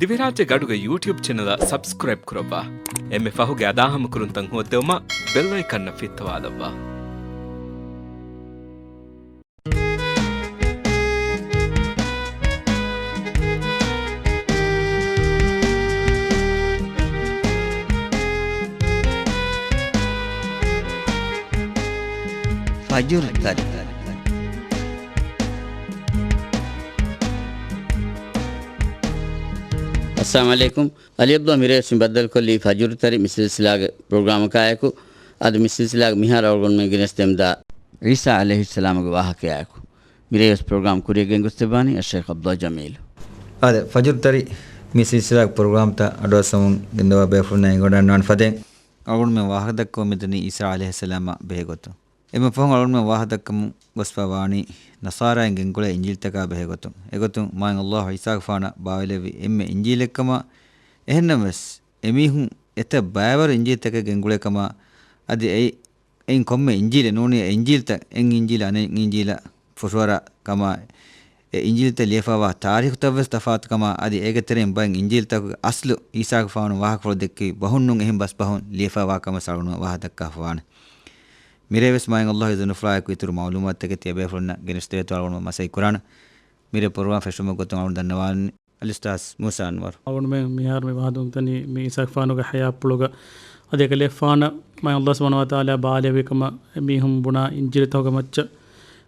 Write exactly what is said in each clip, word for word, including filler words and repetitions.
ދިވެހިރާއްޖޭގެ އަޑުގެ ޔޫޓިއުބް ޗެނަލަށް ސަބްސްކްރައިބް ކުރައްވާ. އެންމެ ފަހުގެ އަދާހަމަކުރުންތައް ހޯއްދެވުމަށް ބެލް އައިކަންއަށް ފިއްތަވާލައްވާ. ފަޖުރު ތަރި. އައްސަލާމު ޢަލައިކުމް. އަލީ ޢަބްދުﷲ މިރޭވެސް މި ބައްދަލުކޮށްލީ ފަޖުރު ތަރި މި ސިލްސިލާގެ ޕްރޮގްރާމަކާއެކު. އަދި މި ސިލްސިލާގެ މިހާރު އަޅުގަނޑުމެން ގެނެސްދެމުންދާ ޢީސާ ޢަލައިހިއްސަލާމުގެ ވާހަކަޔާއެކު. މިރޭވެސް ޕްރޮގްރާމް ކުރިޔަށް ގެންގޮސްދެއްވާނީ އައްޝައިޚް ޢަބްދުﷲ ޖަމީލު. އާދެ، ފަޖުރު ތަރި މި ސިލްސިލާގެ ޕްރޮގްރާމްތައް އަޑުއައްސަމުން ގެންދަވާ ބޭފުޅުންނާ އެނގިވަޑައިގަންނަވާނެ ފަދައިން އަޅުގަނޑުމެން ވާހަކަދައްކަމުން މިދަނީ އީސާ ޢަލައިހިއްސަލާމާ ބެހޭގޮތުން. އެންމެ ފަހުން އަޅުގަނޑުމެން ވާހަކަދައްކަމުން ގޮސްފައިވާނީ ނަޞާރާއިން ގެންގުޅޭ އިންޖީލްތަކާ ބެހޭގޮތުން. އެގޮތުން މާތް ﷲ ޢީސާގެފާނަށް ބާވައިލެއްވި އެންމެ އިންޖީލެއްކަމާ، އެހެންނަމަވެސް އެމީހުން އެތައް ބައިވަރު އިންޖީލްތަކެއް ގެންގުޅޭކަމާ، އަދި އެއީ އެއިން ކޮންމެ އިންޖީލެއް ނޫނީ އެ އިންޖީލްތައް އެއް އިންޖީލަށް އަނެއް އިންޖީލަށް ފުށުއަރާ ކަމާ، އެ އިންޖީލްތައް ލިޔެފައިވާ ތާރީޚުތައްވެސް ތަފާތު ކަމާ، އަދި އޭގެ ތެރެއިން ބައެއް އިންޖީލްތަކުގެ އަސްލު ޢީސާގެފާނު ވާހަކަފުޅު ދެއްކި ބަހުން ނޫން އެހެން ބަސްބަހުން ލިޔެފައިވާ ކަމަށް އަޅުގަނޑުމެން ވާހަކަދައްކާފަވާނެ. މިރޭވެސް މާތް ﷲ އިޒުނުފުޅާއެކު އިތުރު މަޢުލޫމާތުތަކެތި އެބޭފުޅުންނަށް ގެނެސްދެވޭތޯ އަޅުގަނޑުމެން މަސައްކަތް ކުރާނަން. މިރޭ ޕްރޮގްރާމް ފެށުމުގެ ގޮތުން އަޅުގަނޑު ދަންނަވާން އަލްއުސްތާޛް މޫސާ އަންވަރު. އަޅުގަނޑުމެން މިހާރު މި ވާހަކަދައްކަނީ މި ޢީސާގެފާނުގެ ޙަޔާތްޕުޅުގަ އަދި އެކަލޭގެފާނަށް މާތް ﷲ ސުބްޙާނަހޫ ވަތަޢާލާ ބާވައިލެއްވި ކަމަށް އެމީހުން ބުނާ އިންޖީލުތަކުގެ މައްޗަށް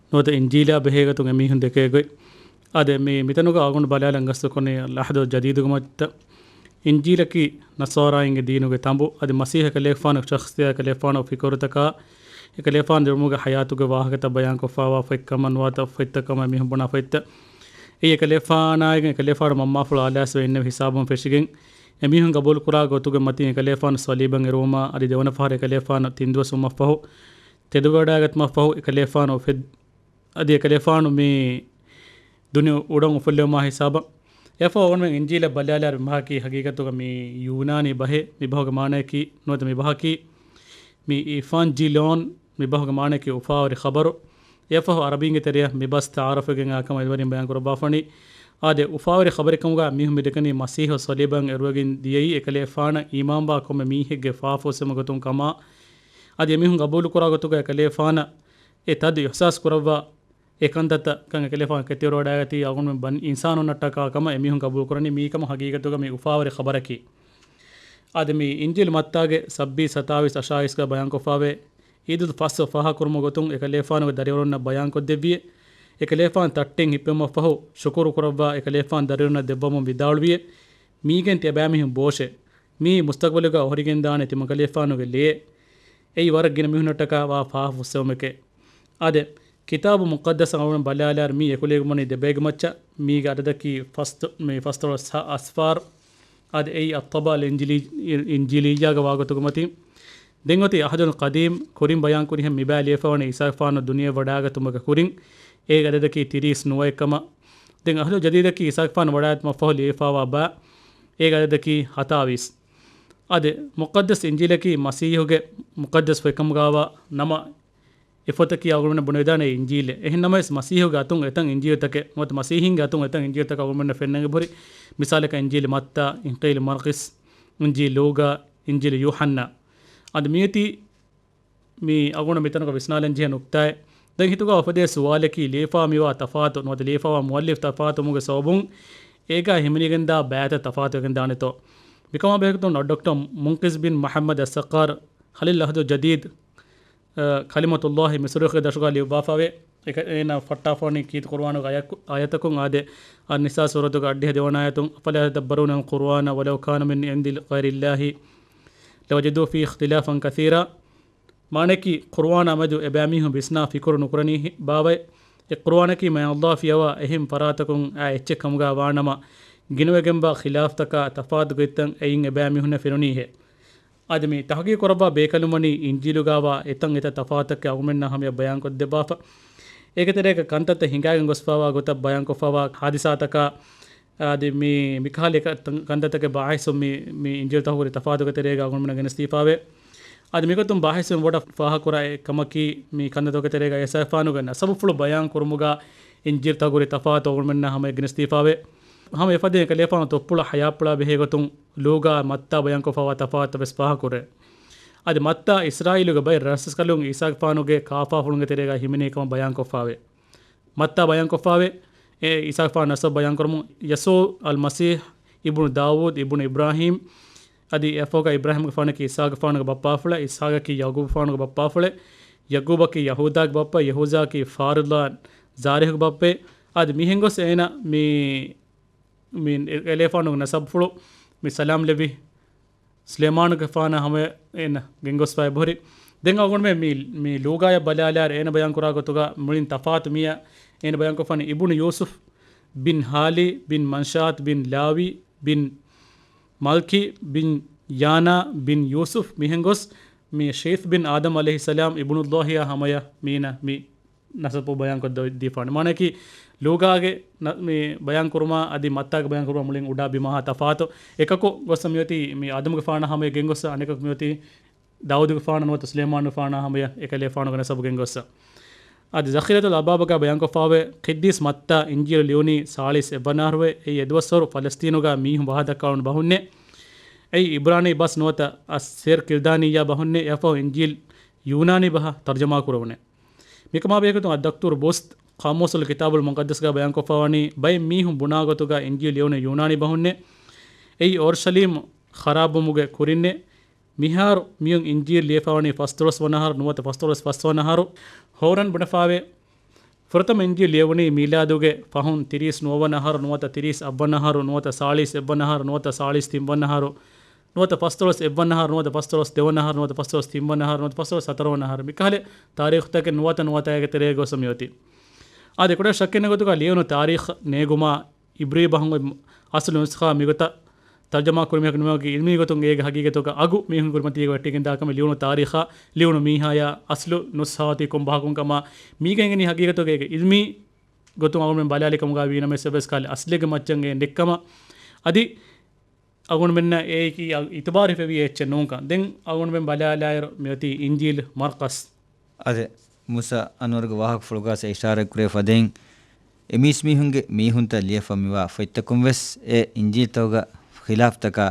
ނުވަތަ އިންޖީލާ ބެހޭގޮތުން އެމީހުން ދެކޭ ގޮތް. އާދެ، މި، މިތަނުގަ އަޅުގަނޑު ބަލާލަން ގަސްތުކޮށްނީ އަލްޢަހްދު ޖަދީދުގެ މައްޗަށް. އިންޖީލަކީ ނަޞާރާއިންގެ ދީނުގެ ތަނބު. އަދި މަސީޙަކަލޭގެފާނުގެ ޝަޚްޞިއްޔާ އެކަލޭގެފާނުގެ ފިކުރުތަކާ، އެކަލޭގެފާނު ދިރުމުގެ ޙަޔާތުގެ ވާހަކަތައް ބަޔާންކޮށްފައިވާ ފޮތްކަމަށް ނުވަތަ ފޮތްތައް ކަމަށް އެމީހުން ބުނާ ފޮތްތައް. އެއީ އެކަލޭގެފާނާއިގެން އެކަލޭގެފާނު މަންމާފުޅު އާލާސްވެ އިންނެވި ހިސާބުން ފެށިގެން، އެމީހުން ގަބޫލުކުރާ ގޮތުގެ މަތިން އެކަލޭގެފާނު ޞަލީބަށް އެރުވުމާ، އަދި ދެވަނަ ފަހަރު އެކަލޭގެފާނު ތިން ދުވަސް ވުމަށްފަހު، ތެދުވެވަޑައިގަތުމަށްފަހު އެކަލޭގެފާނު އުފެދ-، އަދި އެކަލޭގެފާނު މި ދުނިޔެ އުޑަށް އުފުއްލެވުމާ ހިސާބަށް. އެއަށްފަހު އަޅުގަނޑުމެން އިންޖީލަށް ބަލާލާއިރު މި ބަހަކީ ހަގީގަތުގަ މި ޔޫނާނީ ބަހެއް. މި ބަހުގެ މާނަޔަކީ، ނުވަތަ މި ބަހަކީ މި އިފާންޖިލޯން، މި ބަހުގެ މާނަޔަކީ އުފާވެރި ޚަބަރު. އެއަށްފަހު ޢަރަބީންގެ ތެރެއަށް މި ބަސް ތަޢާރަފްވެގެން އާ ކަމަށް އެއްވެރިން ބަޔާން ކުރައްވާފަނީ. އާދެ، އުފާވެރި ޚަބަރެއް ކަމުގަ މީހުން މި ދެކެނީ މަސީޙު ޞަލީބަށް އެރުވެގެން ދިޔައީ އެކަލޭގެފާނަށް އީމާންވާ ކޮންމެ މީހެއްގެ ފާފަ ފުއްސެވުމުގެ ގޮތުން ކަމަށް. އަދި އެމީހުން ގަބޫލުކުރާ ގޮތުގަ އެކަލޭގެފާނަށް އެ ތަދު އިޙްސާސް ކުރައްވާ އެ ކަންތައްތައް ކަން އެކަލޭގެފާނު ކެތިވެރިވަޑައިގަތީ އަޅުގަނޑުމެން ބަނީ އިންސާނުންނަށްޓަކާ ކަމަށް އެމީހުން ގަބޫލުކުރަނީ. މީ ކަމަށް ހަގީގަތުގަ މި އުފާވެރި ޚަބަރަކީ. އާދެ، މި އިންޖީލު މައްތާގެ ސައްބީސް ސަތާވީސް އަށާވީސްގަ ބަޔާންކޮށްފައިވޭ. އީދުލް ފަޞްލު ފާހަގަކުރުމުގެ ގޮތުން އެކަލޭގެފާނުގެ ދަރިވަރުންނަށް ބަޔާންކޮށްދެއްވިއޭ. އެކަލޭގެފާނު ތައްޓެއް ހިއްޕެވުމަށްފަހު ޝުކުރު ކުރައްވާ އެކަލޭގެފާނު ދަރިވަރުންނަށް ދެއްވަމުން ވިދާޅުވިއޭ. މީގެން ތިޔަބައިމީހުން ބޯށޭ. މީ މުސްތަޤްބަލުގަ އޮހޮރިގެންދާނެ ތިމަންކަލޭގެފާނުގެ ލޭ. އެއީ ވަރަށް ގިނަ މީހުންނަށްޓަކާ ވާ ފާފަ ފުއްސެވުމެކޭ. އާދެ، ކިތާބު މުޤައްދަސަށް އަޅުގަނޑު ބަލާލާއިރު މީ އެކުލެވިގެންވަނީ ދެ ބައެއްގެ މައްޗަށް. މީގެ އަދަދަކީ ފަސް-، މި ފަސްދޮޅަސް އަސްފާރު. އާދެ، އެއީ އައްޠަބާ އަލް އިންޖިލީ-، އިންޖިލިއްޔާގެ ވާގޮތުގެ މަތިން. ދެން އޮތީ އަހްދުލް ޤަދީމް، ކުރިން ބަޔާންކުރިހެން މިބައި ލިޔެފައިވަނީ ޢީސާގެފާނު ދުނިޔެ ވަޑައިގަތުމުގެ ކުރިން. އޭގެ އަދަދަކީ ތިރީސް ނުވައެއްކަމަށް. ދެން އަހްދުލް ޖަދީދަކީ ޢީސާގެފާނު ވަޑައިގަތުމަށްފަހު ލިޔެފައިވާ ބައި. އޭގެ އަދަދަކީ ހަތާވީސް. އާދެ، މުޤައްދަސް އިންޖީލަކީ މަސީޙުގެ މުޤައްދަސް ފޮތްކަމުގައިވާ ނަމަށް އެ ފޮތަކީ އަޅުގަނޑުމެންނަށް ބުނެވިދާނެ އިންޖީލެއް. އެހެންނަމަވެސް، މަސީޙުގެ އަތުން އެތައް އިންޖީލުތަކެއް ނުވަތަ މަސީޙީންގެ އަތުން އެތައް އިންޖީލުތަކެއް އަޅުގަނޑުމެންނަށް ފެންނަން އެބަހުރި. މިސާލަކަށް، އިންޖީލު މައްތާ، އިންޖީލު ލޫގާ، އިންޖީލު ޔޫޙަންނާ. އަދި މިއޮތީ މި އަޅުގަނޑު މިތަނުގަ ވިސްނާލަން ޖެހޭ ނުކްތާއެއް. ދެން ހިތުގަ އުފެދޭ ސުވާލަކީ، ލިޔެފައިވާ މިވާ ތަފާތު ނުވަތަ ލިޔެފައިވާ މުއައްލިފް ތަފާތުވުމުގެ ސަބަބުން އޭގަ ހިމެނިގެންދާ ބައިތައް ތަފާތުވެގެން ދާނެތޯ؟ މިކަމާ ބެހޭގޮތުން ޑޮކްޓަރ މުންޤިޒް ބިން މުޙައްމަދު އައްސައްޤާރު ޚަލީލުލް އަހްދުލް ޖަދީދު، އަ، ކަލިމަތުﷲ މިސްރުއެކުގެ ދަށުގަ ލިޔުއްވާފައިވޭ. އެކަ-، އޭނާ ފައްޓާފަވަނީ ކީރިތި ޤުރުއާނުގެ އާޔަ-، އާޔަތަކުން. އާދެ، އައްނިސާ ސޫރަތުގެ އަށްޑިހަ ދެވަނަ އާޔަތުން، أفلا يتدبرون القرآن ولو كان من عند غير الله لوجدوا فيه اختلافا كثيرا. މާނައަކީ، ޤުރުއާނާ މެދު އެބައިމީހުން ވިސްނާ ފިކުރު ނުކުރަނީ ބާވައޭ؟ އެ ޤުރުއާނަކީ މާތް ﷲ ފިޔަވާ އެހެން ފަރާތަކުން އާ އެއްޗެއް ކަމުގަ ވާނަމަ، ގިނަވެގެންވާ ޚިލާފްތަކާ ތަފާތު ގޮތްތައް އެއިން އެބައިމީހުންނަށް ފެނުނީހޭ. އަދި މި ތަޙްޤީޤު ކުރައްވާ ބޭކަލުން ވަނީ އިންޖީލުގައިވާ އެތައް އެތައް ތަފާތުތަކެއް އަޅުގަނޑުމެންނާ ހަމަޔަށް ބަޔާންކޮށްދެއްވާފަ. އޭގެ ތެރޭގަ ކަންތައްތައް ހިނގާގެން ގޮސްފައިވާ ގޮތަށް ބަޔާންކޮށްފައިވާ ޙާދިސާތަކާ، އަދި މި، މިކަހަލަ ކަންތައްތަކެއް ބަހައްސުން މި، މި އިންޖީލުތަކުގެ ތަފާތުގެ ތެރޭގަ އަޅުގަނޑުމެންނަށް ގެނެސްދީފައިވޭ. އަދި މިގޮތުން ބަހައްސުން ބޮޑަށް ފާހަގަކުރާ އެއް ކަމަކީ، މި ކަންތައްތަކުގެ ތެރޭގަ އޭސާފާނުގެ ނަސަބުފުޅު ބަޔާން ކުރުމުގަ އިންޖީލުތަކުގެ ތަފާތު އަޅުގަނޑުމެންނަށް ހަމަޔަށް ގެނެސްދީފައިވޭ. ހަމަ އެފަދައިން އެކަލޭފާނު ތޮއްޕުޅަށް ހަޔާތްޕުޅާ ބެހޭގޮތުން ލޫގާ މައްތާ ބަޔާންކޮށްފައިވާ ތަފާތު ވެސް ފާހަގަކުރޭ. އަދި މައްތާ އިސްރާއީލުގެ ބައެއް ރަސްރަސްކަލުން އީސާގެފާނުގެ ކާފާފުޅުންގެ ތެރޭގަ ހިމެނޭ ކަމަށް ބަޔާންކޮށްފާވޭ. މައްތާ ބަޔާންކޮށްފާވޭ. އެ އީސާގެފާނު ނަސަބު ބަޔާންކުރަމުން، ޔަސޫ އަލް މަސީޙް އިބުނު ދާވޫދު އިބުނު އިބްރާހީމް، އަދި އެއަށްފަހުގަ އިބްރާހީމްގެފާނަކީ އިސްޙާޤްގެފާނުގެ ބައްޕާފުޅެއް، އިސްޙާޤަކީ ޔަޢުޤޫބުގެފާނުގެ ބައްޕާފުޅެއް، ޔަޢުޤޫބަކީ ޔަހޫދާގެ ބައްޕަ، ޔަހޫދާއަކީ ފާރިޟްލާން ޒާރިޙުގެ ބައްޕައެއް. އަދި މިހެން ގޮސް އޭނަ މި، މި އެ-، އެކަލޭފާނުގެ ނަސަބުފުޅު މި ސަލާމް ލެއްވި ސުލައިމާނުގެފާނާ ހަމަޔަށް އޭނަ ގެންގޮސްފައި އެބަހުރި. ދެން އަޅުގަނޑުމެން މި، މި ލޫގާޔަށް ބަލާލާއިރު އޭނަ ބަޔާންކުރާ ގޮތުގަ މުޅިން ތަފާތު މީހާ އޭނަ ބަޔާންކޮށްފާނީ އިބުނު ޔޫސުފް ބިން ހާލީ ބިން މަންޝާތް ބިން ލާވީ ބިން މަލްކީ ބިން ޔާނާ ބިން ޔޫސުފް. މިހެން ގޮސް މި ޝީޘް ބިން އާދަމް ޢަލައިހިއްސަލާމް އިބުނުއްލާހިޔާ ހަމަޔަށް މީނަ މި ނަސަބު ބަޔާންކޮށް ދީ-، ދީފާނެ. މާނައަކީ، ލޫގާގެ ނަ-، މި ބަޔާންކުރުމާ އަދި މައްތާގެ ބަޔާންކުރުމާ މުޅިން އުޑާ ބިމާހާ ތަފާތު. އެކަކު ގޮސް މިއޮތީ މި އާދަމުގެފާނާ ހަމަޔަށް ގެންގޮސް، އަނެކަކު މިއޮތީ ދާވޫދުގެފާނާ ނުވަތަ ސުލައިމާނުގެފާނާ ހަމަޔަށް އެކަލޭފާނުގެ ނަސަބު ގެންގޮއްސަ. އަދި ޒަޚީރަތުލް އަބާބަގަ ބަޔާންކޮށްފާވޭ، ޤިއްދީސް މައްތާ އިންޖީލު ލިޔުނީ ސާޅީސް އެއްވަނަ އަހަރުވެ، އެއީ އެދުވަސްވަރު ފަލަސްތީނުގަ މީހުން ވާހަކަދައްކާ ބަހުންނޭ. އެއީ އިބްރާނީ ބަސް ނުވަތަ އައްސޭރް ކިލްދާނިއްޔާ ބަހުންނޭ، އެއަށްފަހު އިންޖީލް ޔޫނާނީ ބަހަށް ތަރުޖަމާ ކުރެވުނޭ. މިކަމާ ބެހޭގޮތުން އައްދަކްތޫރު ބޫސްތް ޤާމޫސުލް ކިތާބުލް މުޤައްދަސްގަ ބަޔާންކޮށްފަވަނީ، ބައެއް މީހުން ބުނާ ގޮތުގަ އިންޖީލް ލިޔުނީ ޔޫނާނީ ބަހުންނޭ. އެއީ އޯރުޝަލީމް ޚަރާބުވުމުގެ ކުރިންނޭ. މިހާރު މިއޮތް އިންޖީލް ލިޔެފަވަނީ ފަސްދޮޅަސް ވަނަ އަހަރު ނުވަތަ ފަސްދޮޅަސް ފަސް ވަނަ އަހަރު. ހޯރަން ބުނެފާވޭ، ފުރަތަމަ އިންޖީލް ލިޔެވުނީ މީލާދުގެ ފަހުން ތިރީސް ނުވަ ވަނަ އަހަރު ނުވަތަ ތިރީސް އަށް ވަނަ އަހަރު ނުވަތަ ސާޅީސް އެއް ވަނަ އަހަރު ނުވަތަ ސާޅީސް ތިން ވަނަ އަހަރު ނުވަތަ ފަސްދޮޅަސް އެއް ވަނަ އަހަރު ނުވަތަ ފަސްދޮޅަސް ދެ ވަނަ އަހަރު ނުވަތަ ފަސްދޮޅަސް ތިން ވަނަ އަހަރު ނުވަތަ ފަސްދޮޅަސް ހަތަރު ވަނަ އަހަރު. މިކަހަލަ ތާރީޚުތަކެއް ނުވަތަ ނުވަތަ އޭގެ ތެރޭގަ ގޮސް މިއޮތީ. އާދެ، ކުޑަ ޝައްކެއް ނެތް ގޮތުގަ ލިޔުނު ތާރީޚް ނޭގުމާ އިބްރީ ބަހުން އޮތް އަސްލު ނުސްޚާ މިގޮތަށް ތަރްޖަމާ ކުރުމަކީ ނުވަކީ އިލްމީ ގޮތުން އޭގެ ހަގީގަތުގަ އަގު މީހުން ކުރިމަތީގަ ވެއްޓިގެންދާ ކަމެއް. ލިޔުނު ތާރީޚާ، ލިޔުނު މީހާޔާ އަސްލު ނުސްހާ އޮތީ ކޮން ބަހަކުން ކަމާ، މީގަ އެނގެނީ ހަގީގަތުގަ އޭގެ އިލްމީ ގޮތުން އަޅުގަނޑުމެން ބަލާލި ކަމުގަ ވީނަމަވެސް އެއްވެސް ކަހަލަ އަސްލެއްގެ މައްޗަށް އެ ނެތްކަމަށް. އަދި އަޅުގަނޑުމެންނަށް އެއީކީ އިތުބާރު ހިފެވި އެއްޗެއް ނޫންކަން. ދެން އަޅުގަނޑުމެން ބަލާލާއިރު މިއޮތީ އިންޖީލް މަރްޤަސް. އާދެ، މޫސާ އަންވަރުގެ ވާހަކަފުޅުގަ އިޝާރަތް ކުރެވިފަދައިން، އެމީސްމީހުންގެ މީހުންތައް ލިޔެފަ މިވާ ފޮތްތަކުން ވެސް އެ އިންޖީލްތަކުގަ ޚިލާފްތަކާ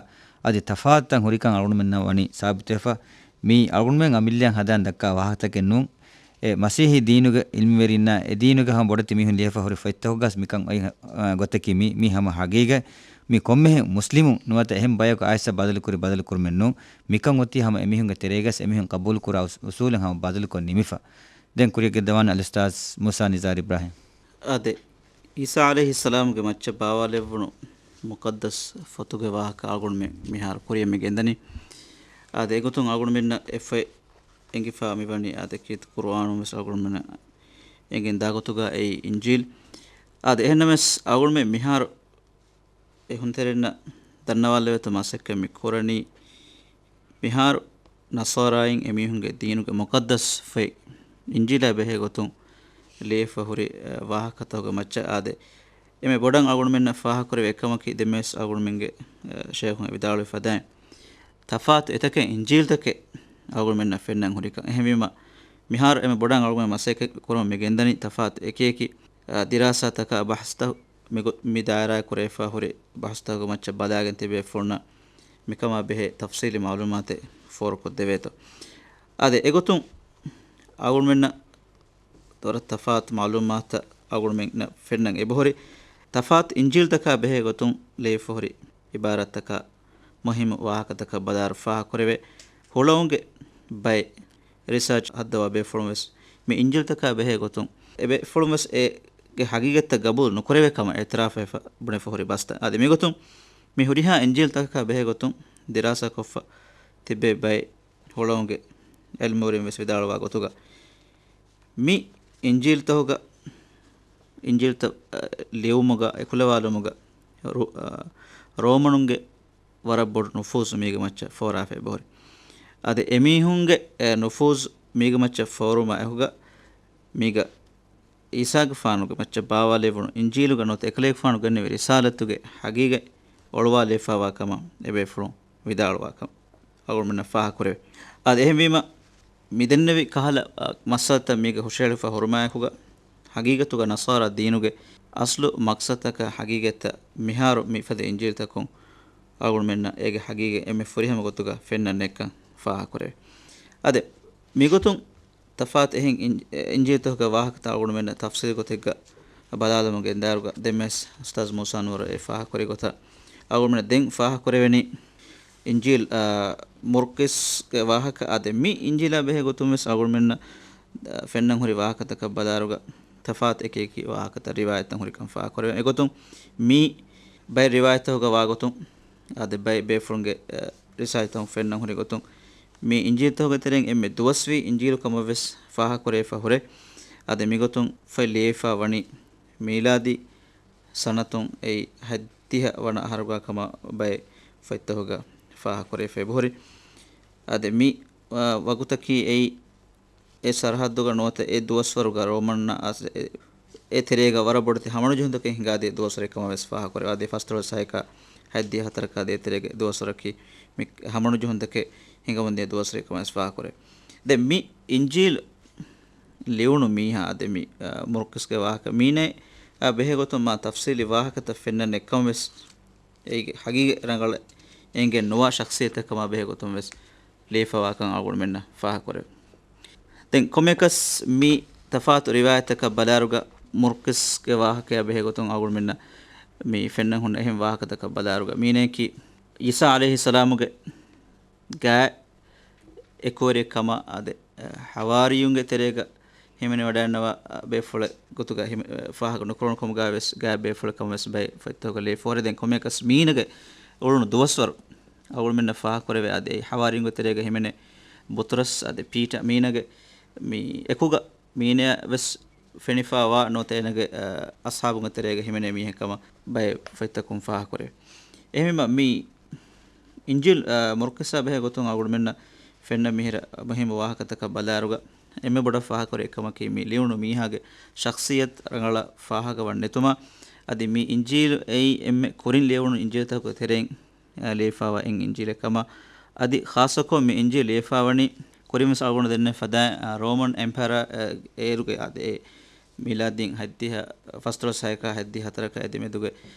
އަދި ތަފާތުތައް ހުރިކަން އަޅުގަނޑުމެންނަށް ވަނީ ސާބިތުވެފަ. މީ އަޅުގަނޑުމެން އަމިއްލައަށް ހަދާން ދައްކާ ވާހަކަތަކެއް ނޫން. އެ މަސީޙީ ދީނުގެ ޢިލްމުވެރިންނާ އެ ދީނުގެ ހަމަ ބޮޑެތި މީހުން ލިޔެފަ ހުރި ފޮތްތަކުގަސް މިކަން އޮތް، އަ، ގޮތަކީ މީ، މީ ހަމަ ހަގީގަތް. މީ ކޮންމެހެން މުސްލިމުން ނުވަތަ އެހެން ބަޔަކު އައިސް ބަދަލުކުރި ބަދަލުކުރުމެއް ނޫން. މިކަން އޮތީ ހަމަ އެމީހުންގެ ތެރޭގަސް އެމީހުން ޤަބޫލުކުރާ އުސް-، އުސޫލެއް ހަމަ ބަދަލުކޮށް ނިމިފަ. ދެން ކުރިއަށް ގެންދަވާން އަލްއުސްތާޛް މޫސާ ނިޒާރު އިބްރާހީމް. އާދެ، އީސާ ޢަލައިހިއްސަލާމްގެ މައްޗަށް ބާވާލެއްވުނު މުޤައްދަސް ފޮތުގެ ވާހަކަ އަޅުގަނޑުމެން މިހާރު ކުރިއަށް މި ގެންދަނީ. އާދެ، އެގޮތުން އަޅުގަނޑުމެންނަށް އެ ފޮތް އެނގިފާ މިވަނީ، އާދެ، ކީރިތި ޤުރުއާނުން ވެސް އަޅުގަނޑުމެންނަށް އެނގެން ދާ ގޮތުގަ އެއީ އިންޖީލް. އާދެ، އެހެންނަމަވެސް އަޅުގަނޑުމެން މިހާރު އެ ހުންތެރިންނަށް ދަންނަވާލެވޭތޯ މަސައްކަތް މި ކުރަނީ، މިހާރު ނަޞާރާއިން އެމީހުންގެ ދީނުގެ މުޤައްދަސް ފޮތް އިންޖީލާ ބެހޭ ގޮތުން ލިޔެފަ ހުރި، އަ، ވާހަކަތަކުގެ މައްޗަށް. އާދެ، އެންމެ ބޮޑަށް އަޅުގަނޑުމެންނަށް ފާހަގަކުރެވޭ އެއްކަމަކީ، ދެންވެސް އަޅުގަނޑުމެންގެ، އަ، ޝޭޚުން ވިދާޅުވި ފަދައިން، ތަފާތު އެތަކެއް އިންޖީލްތަކެއް އަޅުގަނޑުމެންނަށް ފެންނަން ހުރިކަން. އެހެންވީމަ، މިހާރު އެންމެ ބޮޑަށް އަޅުގަނޑު މަސައްކަތް ކުރަމުން މި ގެންދަނީ ތަފާތު އެކި އެކި، އަ، ދިރާސާތަކާ ބަހުސްތައް މި ގޮ-، މި ދާއިރާއަށް ކުރެވިފަ ހުރި ބަހުސްތަކުގެ މައްޗަށް ބަލާގެން ތިބޭފުޅުންނަށް މިކަމާ ބެހޭ ތަފްޞީލީ މަޢުލޫމާތެއް ފޯރުކޮށްދެވޭތޯ. އާދެ، އެގޮތުން އަޅުގަނޑުމެންނަށް ދޮރަށް ތަފާތު މަޢުލޫމާތުތައް އަޅުގަނޑުމެންނަށް ފެންނަން އެބަހުރި. ތަފާތު އިންޖީލްތަކާ ބެހޭ ގޮތުން ލިޔެފަ ހުރި ޢިބާރާތްތަކާ، މުހިއްމު ވާހަކަތަކަށް ބަލާއިރު ފާހަގަކުރެވޭ. ހުޅަވުމުގެ ބައެއް ރިސާޗް ހައްދަވާ ބޭފުޅުން ވެސް މި އިންޖީލްތަކާ ބެހޭ ގޮތުން އެބޭފުޅުން ވެސް އޭގެ ހަގީގަތްތައް ގަބޫލު ނުކުރެވޭ ކަމަށް އިޢުތިރާފްވެފަ ބުނެފަ ހުރި ބަސްތައް. އަދި މިގޮތުން މި ހުރިހާ އިންޖީލްތަކަކާ ބެހޭ ގޮތުން ދިރާސާކޮށްފަ ތިބޭ ބައެއް ހުޅަވުމުގެ ޢިލްމުވެރިން ވެސް ވިދާޅުވާ ގޮތުގަ، މި އިންޖީލްތަކުގަ، އިންޖީލްތައް، އަ، ލިޔުމުގަ، އެކުލަވާލުމުގަ، ރު-، އަ، ރޯމަނުންގެ ވަރަށް ބޮޑު ނުފޫޒު މީގެ މައްޗަށް ފޯރާފަ އެބަހުރި. އަދި އެމީހުންގެ، އެ، ނުފޫޒު މީގެ މައްޗަށް ފޯރުމާ އެކުގަ، މީގަ އީސާގެފާނުގެ މައްޗަށް ބާވާލެވުނު އިންޖީލުގަ ނުވަތަ އެކަލޭގެފާނު ގެންނެވި ރިސާލަތުގެ ހަގީގަތް އޮޅުވާލެވިފާވާ ކަމަށް އެބޭފުޅުން ވިދާޅުވާ ކަމަށް އަޅުގަނޑުމެންނަށް ފާހަގަކުރެވޭ. އާދެ، އެހެންވީމަ، މި ދެންނެވި ކަހަލަ، އަ، މައްސަލަތައް މީގަ ހުށަހެޅިފަ ހުރުމާއެކުގަ، ހަގީގަތުގަ ނަޞާރާ ދީނުގެ އަސްލު މަޤްޞަދުތަކާ ޙަޤީޤަތްތައް މިހާރު މިފަދަ އިންޖީލުތަކުން އަޅުގަނޑުމެންނަށް އޭގެ ޙަޤީޤަތް އެންމެ ފުރިހަމަ ގޮތުގަ ފެންނަން އެއްކަން ފާހަގަކުރެވޭ. އަދި މިގޮތުން ތަފާތު އެހެން އިން-، އިންޖީލުތަކުގެ ވާހަކަތައް އަޅުގަނޑުމެންނަށް ތަފްޞީލު ގޮތެއްގަ ބަލާލަމުން ގެންދާއިރުގަ ދެންވެސް އުސްތާޛު މޫސާ ނޫރު އެ ފާހަގަކުރި ގޮތަށް އަޅުގަނޑުމެންނަށް ދެން ފާހަގަކުރެވެނީ އިންޖީލް، އާ، މުރްޤިސްގެ ވާހަކަ. އާދެ، މި އިންޖީލާ ބެހޭ ގޮތުން ވެސް އަޅުގަނޑުމެންނަށް، އާ، ފެންނަން ހުރި ވާހަކަތަކަށް ބަލާއިރުގަ ތަފާތު އެކި އެކި ވާހަކަތައް ރިވާޔަތްތައް ހުރިކަން ފާހަގަކުރެވޭ. އެގޮތުން މި ބައެއް ރިވާޔަތްތަކުގަ ވާގޮތުން، އާދެ، ބައެއް ބޭފުޅުންގެ، އާ، ރިސާލަތުން ފެންނަން ހުރި ގޮތުން މި އިންޖީލުތަކުގެ ތެރެއިން އެންމެ ދުވަސްވީ އިންޖީލު ކަމަށް ވެސް ފާހަގަކުރެވިފަ ހުރޭ. އާދެ، މިގޮތުން ފޮތް ލިޔެފަ ވަނީ މީލާދީ ސަނަތުން އެއީ ހަތްދިހަ ވަނަ އަހަރުގަ ކަމަށް ބައެއް ފޮތްތަކުގަ ފާހަގަކުރެވިފަ އެބަހުރި. އާދެ، މި، އާ، ވަގުތަކީ އެއީ އެ ސަރަހައްދުގަ ނުވަތަ އެ ދުވަސްވަރުގަ ރޯމަންނަށް އަސް-، އެ، އެ ތެރޭގަ ވަރަށް ބޮޑެތި ހަމަނުޖެހުންތަކެއް ހިނގާދިޔަ ދުވަސްވަރެއް ކަމަށް ވެސް ފާހަގަކުރެވޭ. އާދެ، ފަސްދޮޅަސް ހައެއް ހަތްދިހަ ހަތަރަކާ ދޭތެރޭގެ ދުވަސްވަރަކީ މި ހަމަނުޖެހުންތަކެއް ހިނގަމުންދިޔަ ދުވަސްވަރެއް ކަމަށް ވެސް ފާހަގަކުރޭ. ދެން މި އިންޖީލް ލިޔުނު މީހާ އާދެ، މި، އާ، މުރްޤިސްގެ ވާހަކަ މީނަ، އާ، ބެހޭ ގޮތުން މާ ތަފްޞީލީ ވާހަކަތައް ފެންނަން އެއްކަމަށް ވެސް އޭގެ ޙަޤީޤަތް ރަނގަޅަށް އެނގެން ނުވާ ޝަޚްޞިއްޔަތެއް ކަމާ ބެހޭ ގޮތުން ވެސް ލިޔެފަވާކަން އަޅުގަނޑުމެންނަށް ފާހަގަކުރެވޭ. ދެން ކޮންމެއަކަސް މި ތަފާތު ރިވާޔަތްތަކަށް ބަލާއިރުގަ މުރްޤިސްގެ ވާހަކަޔާ ބެހޭ ގޮތުން އަޅުގަނޑުމެންނަށް މި ފެންނަން ހުންނަ އެހެން ވާހަކަތަކަށް ބަލާއިރުގަ މީނައަކީ ޢީސާ ޢަލައިހިއްސަލާމުގެ ގާތް އެކުވެރިއެއް ކަމަށް އާދެ، ޙަވާރީޔުންގެ ތެރޭގަ ހިމެނިވަޑައިންނަވާ ބޭފުޅެއް ގޮތުގަ ހިމެ-، ފާހަގަ ނުކުރުނު ކަމުގަ ވެސް ގާތް ބޭފުޅެއް ކަމަށް ވެސް ބައެއް ފޮތްތަކުގަ ލިޔެފަ ހުރޭ. ދެން ކޮންމެއަކަސް މީނަގެ އުޅުނު ދުވަސްވަރު އަޅުގަނޑުމެންނަށް ފާހަގަކުރެވޭ. އާދެ، އެ ޙަވާރީންގެ ތެރޭގަ ހިމެނޭ ބުޠުރުސް އާދެ، ޕީޓަ މީނަގެ މި އެކުގަ މީނަޔަށް ވެސް ފެނިފަ ވާ ނުވަތަ އޭނަގެ، އަ، އަޞްޙާބުންގެ ތެރޭގަ ހިމެނޭ މީހެއް ކަމަށް ބައެއް ފޮތްތަކުން ފާހަގަކުރޭ. އެހެންވީމަ މި އިންޖީލް، އަ، މުރްޤިސާ ބެހޭ ގޮތުން އަޅުގަނޑުމެންނަށް ފެންނަ މިހިރަ މުހިއްމު ވާހަކަތަކަށް ބަލާއިރުގަ އެންމެ ބޮޑަށް ފާހަގަކުރެވޭ އެއްކަމަކީ މި ލިޔުނު މީހާގެ ޝަޚްޞިއްޔަތު ރަނގަޅަށް ފާހަގަވަން ނެތުމާ. އަދި މި އިންޖީލު އެއީ އެންމެ ކުރިން ލިޔެވުނު އިންޖީލުތަކުގެ ތެރެއިން، އަ، ލިޔެފަވާ އެއް އިންޖީލެއް ކަމަށް. އަދި ޚާއްޞަކޮށް މި އިންޖީލު ލިޔެފަވަނީ ކުރިންވެސް އަޅުގަނޑު ދެންނެވި ފަދައިން، އަ، ރޯމަން އެމްޕަޔަރ، އަ، އޭރުގެ އާދެ، އެ މީލާދީން ހަތްދިހަ، ފަސްދޮޅަސް ހައެއްކާ ހަތްދިހަ ހަތަރަކާ އެދެމެދުގެ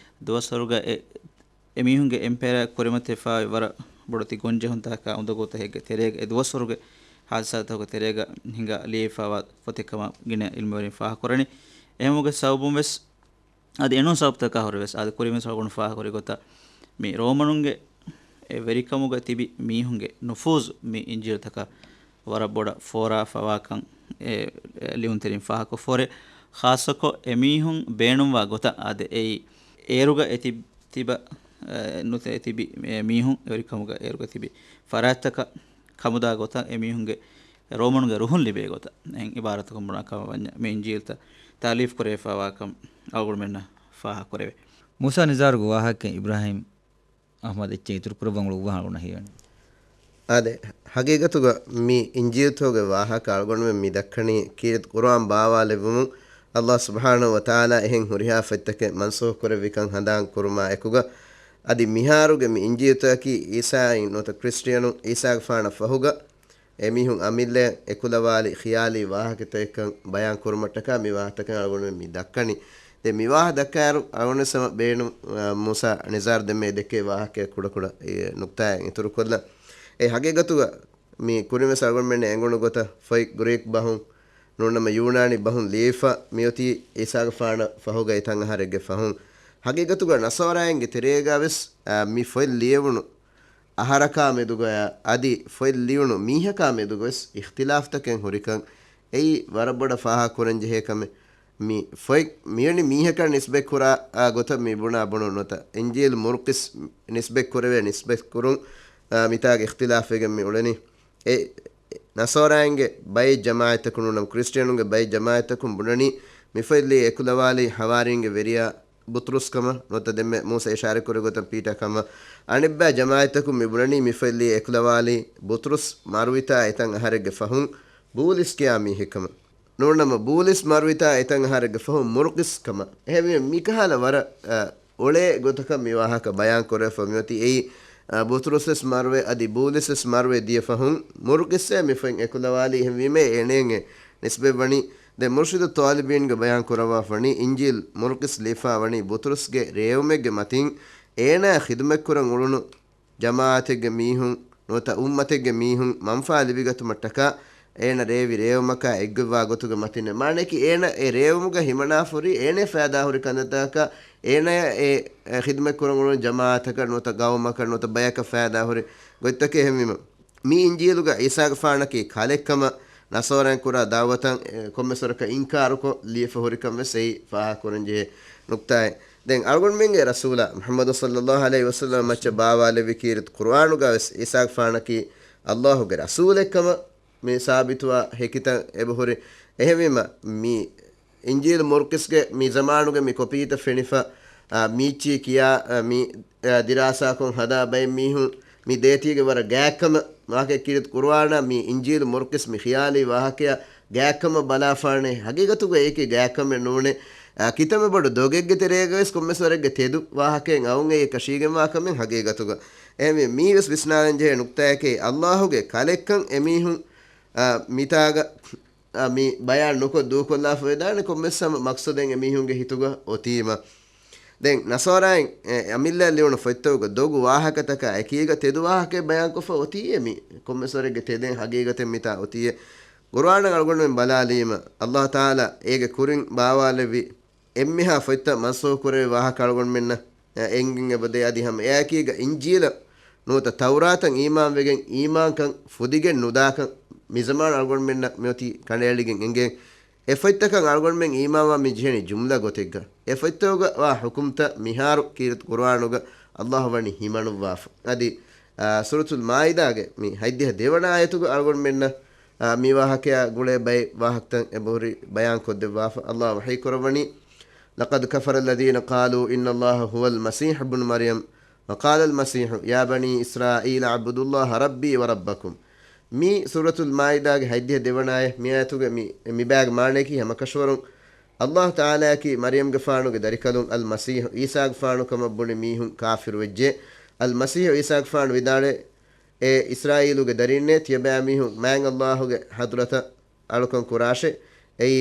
ދުވަސްވަރުގަ އެ، އެމީހުންގެ އެމްޕަޔަރ ކުރިމަތިވެފައި ވަރަށް ބޮޑެތި ގޮންޖެހުންތަކާ އުނދަގޫތަކެއްގެ ތެރޭގަ އެ ދުވަސްވަރުގެ ހާދިސާތަކުގެ ތެރޭގަ ހިނގާ ލިޔެފަވާ ފޮތެއް ކަމަށް ގިނަ ޢިލްމުވެރިން ފާހަގަކުރަނީ. އެހެންވުމުގެ ސަބަބުން ވެސް އަދި އެނޫން ސަބަބުތަކާ ހުރެވެސް، އަދި ކުރިންވެސް އަޅުގަނޑު ފާހަގަކުރި ގޮތަށް، މި ރޯމަނުންގެ އެ ވެރިކަމުގަ ތިބި މީހުންގެ ނުފޫޒު މި އިންޖީލުތަކަށް ވަރަށް ބޮޑަށް ފޯރާފަވާކަން އެ، އެ ލިޔުންތެރިން ފާހަގަކޮށްފަ ހުރޭ. ޚާއްޞަކޮށް އެމީހުން ބޭނުންވާ ގޮތަށް އާދެ، އެއީ އޭރުގަ އެ ތި-، ތިބަ، އެ، ނުތެ-، ތިބި އެ މީހުން އެ ވެރިކަމުގަ އޭރުގަ ތިބި ފަރާތްތަކަށް ކަމުދާ ގޮތަށް އެމީހުންގެ ރޯމަނުގެ ރުހުން ލިބޭ ގޮތަށް އެހެން އިބާރާތަކުން ބުނާ ކަމަށް ވަންޏާ، މި އިންޖީލްތައް ތައުލީފް ކުރެވިފަވާކަން އަޅުގަނޑުމެންނަށް ފާހަގަކުރެވޭ. މޫސާ ނިޒާރުގެ ވާހަކަ އިބްރާހީމް އަޙްމަދު އެއްޗެއް އިތުރު ކުރައްވަން އުޅުއްވާ އަޅުގަނޑަށް ހީވަނީ. އާދެ، ހަގީގަތުގަ މި އިންޖީލްތަކުގެ ވާހަކަ އަޅުގަނޑުމެން މި ދައްކަނީ ކީރިތި ޤުރުއާން ބާވާލެއްވުމުން ﷲ ސުބްޙާނަހޫ ވަތަޢާލާ އެހެން ހުރިހާ ފޮތްތަކެއް މަންސޫޚު ކުރެއްވިކަން ހަނދާން ކުރުމާ އެކުގަ، އަދި މިހާރުގެ މި އިންޖީލުތަކަކީ ޢީސާއިން ނުވަތަ ކްރިސްޓިއަނުން ޢީސާގެފާނަށް ފަހުގަ އެމީހުން އަމިއްލައަށް އެކުލަވާލި ޚިޔާލީ ވާހަކަތަކެއްކަން ބަޔާން ކުރުމަށްޓަކާ މި ވާހަކަތަކެއް އަޅުގަނޑުމެން މި ދައްކަނީ. ދެން މި ވާހަކަ ދައްކާއިރު އަޅުގަނޑު ސަމަ ބޭނު، އަ، މޫސާ ނިޒާރު ދެންމެ ދެއްކޭ ވާހަކައެއް ކުޑަކުޑަ އެ ނުކްތާއެއް އިތުރުކޮށްލަން. އެ ހަގީގަތުގަ މި ކުރިންވެސް އަޅުގަނޑުމެންނަށް އެނގުނު ގޮތަށް ފޮތް ގްރީކް ބަހުން ނޫންނަމަ ޔޫނާނީ ބަހުން ލިޔެފަ މިއޮތީ ޢީސާގެފާނަށް ފަހުގަ އެތަން އަހަރެއްގެ ފަހުން. ހަގީގަތުގަ ނަޞާރާއިންގެ ތެރޭގަ ވެސް، އަ، މި ފޮތް ލިޔެވުނު އަހަރަކާ މެދުގަޔާ އަދި ފޮތް ލިޔުނު މީހަކާ މެދުގަވެސް އިޚްތިލާފްތަކެއް ހުރިކަން އެއީ ވަރަށް ބޮޑަށް ފާހަގަކުރަންޖެހޭ ކަމެއް. މި ފޮތް މިވެނި މީހަކަށް ނިސްބަތްކުރާ، އާ، ގޮތަށް މި ބުނާ ބުނުން ނުވަތަ އިންޖީލް މުރްޤިސް ނިސްބަތްކުރެވޭ ނިސްބަތްކުރުން، އާ، މިތާގަ އިޚްތިލާފްވެގެން މި އުޅެނީ. އެ ނަޞާރާއިންގެ ބައެއް ޖަމާޢަތްތަކުން ނޫން ކްރިސްޓިއަނުންގެ ބައެއް ޖަމާޢަތްތަކުން ބުނަނީ މި ފޮތް ލިޔެ އެކުލަވާލީ ޙަވާރީންގެ ވެރިޔާ ބުޠުރުސް ކަމަށް ނުވަތަ ދެންމެ މޫސަ އިޝާރަތްކުރި ގޮތަށް ޕީޓާ ކަމަށް. އަނެއްބައި ޖަމާޢަތްތަކުން މި ބުނަނީ މި ފޮތް ލިޔެ އެކުލަވާލީ ބުޠުރުސް މަރުވިތާ އެތަން އަހަރެއްގެ ފަހުން ބޫލިސް ކިޔާ މީހެއް ކަމަށް. ނޫންނަމަ ބޫލިސް މަރުވިތާ އެތަން އަހަރެއްގެ ފަހުން މުރްޤިސް ކަމަށް. އެހެންވީމަ މިކަހަލަ ވަރަށް، އަ، އުޅޭ ގޮތަކަށް މި ވާހަކަ ބަޔާން ކުރެވިފަ މިއޮތީ އެއީ، އަ، ބުޠުރުސްވެސް މަރުވެ އަދި ބޫލިސްވެސް މަރުވެ ދިޔަ ފަހުން މުރްޤިސްއޭ މި ފޮތް އެކުލަވާލީ. އެހެންވީމަ އޭނައެއް ނިސްބަތްވަނީ ދެން މުރުޝިދު ތާލިބީންގެ ބަޔާން ކުރައްވާފަނީ، އިންޖީލް މުރުކިސް ލިޔެފާވަނީ ބުތުރުސްގެ ރޭވުމެއްގެ މަތިން އޭނާ ޚިދުމަތްކުރަން އުޅުނު ޖަމާއަތެއްގެ މީހުން ނުވަތަ އުއްމަތެއްގެ މީހުން މަންފާ ލިބިގަތުމަށްޓަކާ އޭނަ ރޭވި ރޭވުމަކާ އެއްގޮތްވާ ގޮތުގެ މަތިން. މާނައަކީ އޭނަ އެ ރޭވުމުގަ ހިމަނާފަ ހުރީ އޭނަ ފައިދާ ހުރި ކަންތައްތަކަކާ އޭނަޔަށް އެ، އެ ޚިދުމަތް ކުރަން އުޅުނު ޖަމާއަތަކަށް ނުވަތަ ގައުމަކަށް ނުވަތަ ބަޔަކަށް ފައިދާ ހުރި ގޮތްތަކެއް. އެހެންވީމަ މި އިންޖީލުގަ އީސާގެފާނަކީ ކަލެއްކަމަށް ނަޞާރާއިން ކުރާ ދަޢުވަތަށް، އެ، ކޮންމެސް ވަރަކަށް އިންކާރުކޮށް ލިޔެފަ ހުރިކަން ވެސް އެއީ ފާހަގަކުރަންޖެހޭ ނުކްތާއެއް. ދެން އަޅުގަނޑުމެންގެ ރަސޫލާ މުޙައްމަދު ޞައްލައްލާހު ޢަލައިހި ވަސައްލަމަ މައްޗަށް ބާވާލެއްވި ކީރިތި ޤުރުއާނުގަ ވެސް އީސާގެފާނަކީ ﷲ ގެ ރަސޫލެއްކަމަށް މި ސާބިތުވާ ހެކިތައް އެބަހުރި. އެހެންވީމަ، މި އިންޖީލު މުރުކިސްގެ މި ޒަމާނުގެ މި ކޮޕީތައް ފެނިފަ، އާ، މީއްޗި ކިޔާ، އާ، މި، އާ، ދިރާސާކޮށް ހަދާ ބައެއް މީހުން މި ދޭތީގެ ވަރަށް ގާތްކަމަށް ވާހަކަ ކީރިތި ޤުރުއާނާ މި އިންޖީލު މުރުކިސް މި ޚިޔާލީ ވާހަކަޔާ ގާތްކަމަށް ބަލާފާނެ. ހަގީގަތުގަ އޭކެ ގާތްކަމެއް ނޫނޭ. އާ، ކިތަންމެ ބޮޑު ދޮގެއްގެ ތެރޭގަ ވެސް ކޮންމެސް ވަރެއްގެ ތެދު ވާހަކައެއް އައުން އެއީ ކަށީގެންވާ ކަމެއް ހަގީގަތުގަ. އެހެންވެ، މީ ވެސް ވިސްނާލަން ޖެހޭ ނުކްތާއެކޭ، ﷲ ގެ ކަލެއްކަން އެމީހުން، އާ، މިތާގަ، އާ، މި ބަޔާން ނުކޮށް ދޫކޮށްލާފަ ވެދާނެ ކޮންމެސް ހަމަ މަޤްޞަދެއް އެމީހުންގެ ހިތުގަ އޮތީމަ. ދެން ނަޞާރާއިން، އެ، އަމިއްލަ ލިޔުނު ފޮތްތަކުގަ ދޮގު ވާހަކަތަކާ އެކީގަ ތެދު ވާހަކައެއް ބަޔާންކޮށްފަ އޮތީއޭ މި. ކޮންމެސް ވަރެއްގެ ތެދެއް ހަގީގަތެއް މިތާ އޮތީއޭ. ޤުރުއާނަށް އަޅުގަނޑުމެން ބަލާލީމަ، ﷲ ތަޢާލާ އޭގެ ކުރިން ބާވާލެއްވި އެންމެހާ ފޮތްތައް މަންސޫޚު ކުރެވި ވާހަކަ އަޅުގަނޑުމެންނަށް އެނގެން އެބަދޭ. އަދި ހަމަ އެއާއެކީގަ އިންޖީލަށް ނުވަތަ ތައުރާތަށް އީމާންވެގެން އީމާންކަން ފުދިގެން ނުދާކަން މިޒަމާނު އަޅުގަނޑުމެންނަށް މިއޮތީ ކަނޑައެޅިގެން އެނގޭ. އެ ފޮތްތަކަށް އަޅުގަނޑުމެން އީމާންވާ މި ޖެހެނީ ޖުމްލަ ގޮތެއްގަ. އެ ފޮތްތަކުގަ ވާ ޙުކުމްތައް މިހާރު ކީރިތި ޤުރުއާނުގަ ﷲ ވަނީ ހިމަނުއްވާފަ. އަދި، އާ، ސޫރަތުލް މާއިދާގެ މި ހަތްދިހަ ދެވަނަ އާޔަތުގަ އަޅުގަނޑުމެންނަށް، އާ، މި ވާހަކަޔާ ގުޅޭ ބައެއް ވާހަކަތައް އެބަހުރި ބަޔާން ކޮށްދެއްވާފަ. ﷲ ވަޙީ ކުރައްވަނީ، لقد كفر الذين قالوا إن الله هو المسيح ابن مريم وقال المسيح يا بني إسرائيل اعبدوا الله ربي وربكم. މި ސޫރަތުލް މާއިދާގެ ހަތްދިހަ ދެވަނަ އާޔަތް. މި އާޔަތުގެ މި، މި ބައިގެ މާނަޔަކީ ހަމަކަށަވަރުން ﷲ ތަޢާލާއަކީ މަރްޔަމްގެފާނުގެ ދަރިކަލުން އަލްމަސީޙު ޢީސާގެފާނު ކަމަށް ބުނި މީހުން ކާފިރުވެއްޖެ. އަލްމަސީޙު ޢީސާގެފާނު ވިދާޅުވޭ، އޭ އިސްރާއީލުގެ ދަރީންނޭ، ތިޔަބައިމީހުން މާތް ﷲ ގެ ޙަޟްރަތަށް އަޅުކަން ކުރާށޭ. އެއީ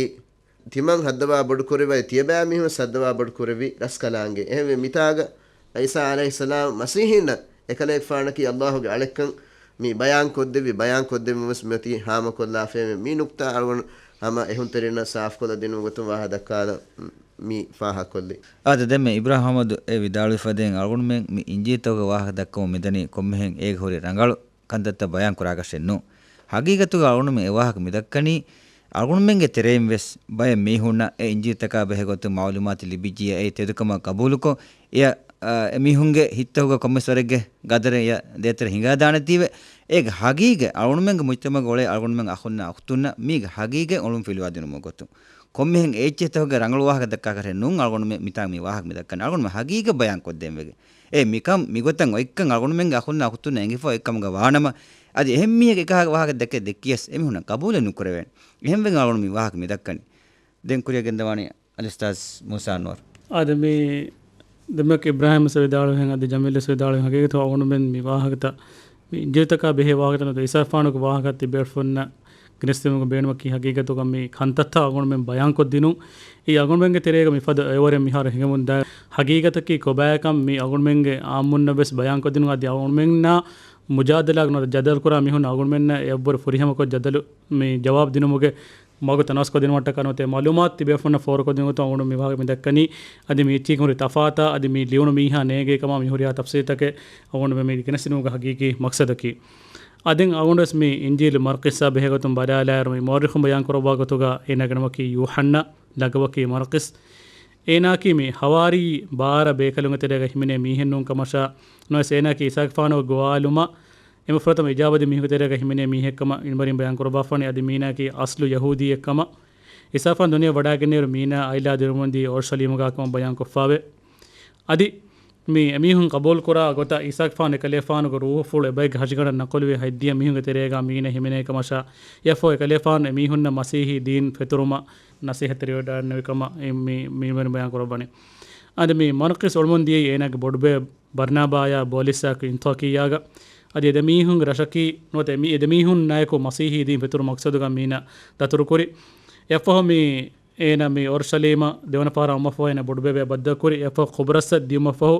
ތިމަން ހައްދަވާ ބޮޑުކުރެއްވި، ތިޔަބައިމީހުން ހައްދަވާ ބޮޑުކުރެއްވި ރަސްކަލާނގެ. އެހެންވެ، މިތާގަ ޢީސާ ޢަލައިހިއްސަލާމް މަސީޙީންނަށް އެކަލޭގެފާނަކީ ﷲ ގެ އަޅެއްކަން މި ބަޔާން ކޮށްދެއްވި، ބަޔާން ކޮށްދެއްވުން ވެސް މިއޮތީ ހާމަކޮށްލާފައެވެ. މި ނުކްތާ އަޅުގަނޑު ހަމަ އެހުންތެރިންނަށް ސާފުކޮށްލަ ދިނުމުގެ ގޮތުން ވާހަކަ ދައްކާލަން މި ފާހަގަކޮށްލީ. އާދެ، ދެންމެ އިބްރާހިމް އަޙްމަދު އެ ވިދާޅުވި ފަދައިން އަޅުގަނޑުމެން މި އިންޖީލުތަކުގެ ވާހަކަ ދައްކަމުން މިދަނީ ކޮންމެހެން އޭގެ ހުރި ރަނގަޅު ކަންތައްތައް ބަޔާން ކުރާކަށެއް ނޫން. ހަގީގަތުގަ އަޅުގަނޑުމެން އެ ވާހަކަ މިދައްކަނީ، އަޅުގަނޑުމެންގެ ތެރެއިން ވެސް ބައެއް މީހުންނަށް އެ އިންޖީލުތަކާ ބެހޭ ގޮތުން މަޢުލޫމާތު ލިބިއްޖިއްޔާ އެއީ ތެދުކަމަށް ގަބޫލުކޮށް، އެޔަށް، އާ، އެމީހުންގެ ހިތްތަކުގަ ކޮންމެސް ވަރެއްގެ ގަދަރެއް އެޔަށް ދޭތެރެ ހިނގާދާނެތީވެ. އޭގެ ހަގީގަތް އަޅުގަނޑުމެންގެ މުޖްތަމަޢުގަ އުޅޭ އަޅުގަނޑުމެން އަޚުންނާ އުޚްތުންނަށް މީގެ ހަގީގަތް އޮޅުން ފިލުވާދިނުމުގެ ގޮތުން. ކޮންމެހެން އެއްޗެއްތަކުގެ ރަނގަޅު ވާހަކަ ދައްކާކަށެއް ނޫން އަޅުގަނޑުމެން މިތާ މި ވާހަކަ މިދައްކަނީ. އަޅުގަނޑުމެން ހަގީގަތް ބަޔާން ކޮށްދޭން ވެގެން. އޭ މިކަން މިގޮތަށް އޮތްކަން އަޅުގަނޑުމެންގެ އަޚުންނާ އުޚްތުންނަށް އެނގިފަ އޮތްކަމުގަ ވާނަމަ، އަދި އެހެން މީހެއްގެ އެކަހަލަ ވާހަކަ ދެކެ ދެއްކިޔަސް އެމީހުންނަށް ގަބޫލެއް ނުކުރެވޭނެ. އެހެންވެގެން އަޅުގަނޑު މި ވާހަކަ މިދައްކަނީ. ދެން ކުރިއަށް ގެންދަވާނީ އަލްއުސްތާޛް މޫސާ އަންވަރު. އާދެ، މި ދެމެކް އިބްރާހިމް ވެސް ވިދާޅުވިހެން އަދި ޖަމީލް ވެސް ވިދާޅުވި ހަގީގަތު އަޅުގަނޑުމެން މި ވާހަކަތައް މި އިންޖީލުތަކާ ބެހޭ ވާހަކަތައް ނުވަތަ އީސާފާނުގެ ވާހަކަ ތިބޭފުޅުންނަށް ގެނެސްދިނުމުގެ ބޭނުމަކީ ހަގީގަތުގަ މި ކަންތައްތައް އަޅުގަނޑުމެން ބަޔާންކޮށްދިނުން. އެއީ އަޅުގަނޑުމެންގެ ތެރޭގަ މިފަދަ އެވަރެއް މިހާރު ހިނގަމުންދާ ހަގީގަތަކީ ކޮބާކަން މި އަޅުގަނޑުމެންގެ އާއްމުންނަށް ވެސް ބަޔާންކޮށްދިނުން. އަދި އަޅުގަނޑުމެންނާ މުޖާދަލާ ނުވަތަ ޖަދަލުކުރާ މީހުން އަޅުގަނޑުމެންނަށް އެއަށްވުރެ ފުރިހަމަކޮށް ޖަދަލު މި ޖަވާބު ދިނުމުގެ މަގު ތަނަވަސްކޮށްދިނުމަށްޓަކާ ނުވަތަ މަޢުލޫމާތު ތިބޭފުޅުންނަށް ފޯރުކޮށްދިނުމަށް އަޅުގަނޑު މި ވާހަކަ މި ދައްކަނީ. އަދި މި އެއްޗިހި ހުރި ތަފާތާ އަދި މި ލިޔުނު މީހާ ނޭނގޭ ކަމާ މި ހުރިހާ ތަފްސީލްތަކެއް އަޅުގަނޑު މި ގެނެސްދިނުމުގެ ހަގީގީ މަޤްޞަދަކީ. އަދި އަޅުގަނޑު ވެސް މި އިންޖީލު މަރްޤިސްއާ ބެހޭ ގޮތުން ބަލާލާއިރު މި މުއައްރިޚުން ބަޔާން ކުރައްވާ ގޮތުގަ އޭނާގެ ނަމަކީ ޔޫޙަންނާ، ލަޤަބަކީ މަރްޤިސް. އޭނާއަކީ މި ހަވާރީ ބާރަ ބޭކަލުންގެ ތެރޭގަ ހިމެނޭ މީހެއް ނޫން ކަމަށާ، ނަމަވެސް އޭނާއަކީ އީސާގެފާނުގެ ގޮވާލުމަށް އެންމެ ފުރަތަމަ އިޖާބަދި މީހުންގެ ތެރޭގަ ހިމެނޭ މީހެއްކަމަށް އިންމަރިން ބަޔާން ކުރައްވާފަނީ. އަދި މީނާއަކީ އަސްލު ޔަހޫދީއެއްކަމަށް. އީސާފާނު ދުނިޔެ ވަޑައިގެންނައިރު މީނާ އައިލާ ދިރުމުންދީ އޯރުޝަލީމުގާކަމަށް ބަޔާންކޮށްފާވޭ. އަދި މި އެމީހުން ޤަބޫލުކުރާ ގޮތަށް އީސާގެފާނު އެކަލޭފާނުގެ ރޫޙުފުޅު އެބައެއްގެ ހަށިގަނޑަށް ނަޤުލުވި ހަތްދިހަ މީހުންގެ ތެރޭގަ މީނަ ހިމެނޭ ކަމަށާ، އެއަށްފަހު އެކަލޭފާނު އެމީހުންނަށް މަސީޙީ ދީން ފެތުރުމަށް ނަސޭހަތްތެރިވެވަޑައިންނެވި ކަމަށް މި، މި މިންވަރު ބަޔާން ކުރައްވަނީ. އަދި މި މަރްޤިސް އުޅުމުން ދިޔައީ އޭނާގެ ބޮޑުބޭ ބަރްނާބާޔާ ބޯލިއްސާއެކު އިންޠާކިއްޔާގަ. އަދި އެ ދެމީހުންގެ ރަށަކީ ނުވަތަ މި އެ ދެމީހުންނާއެކު މަސީޙީ ދީން ފެތުރު މަޤްޞަދުގަ މީނަ ދަތުރުކުރި. އެއަށްފަހު މި އޭނަ މި އޮރުޝަލީމަށް ދެވަނަ ފަހަރަށް އައުމަށްފަހު އޭނަ ބޮޑުބޭބެ ބައްދަލުކުރި. އެއަށްފަހު ޤުބްރަސްއަށް ދިޔުމަށްފަހު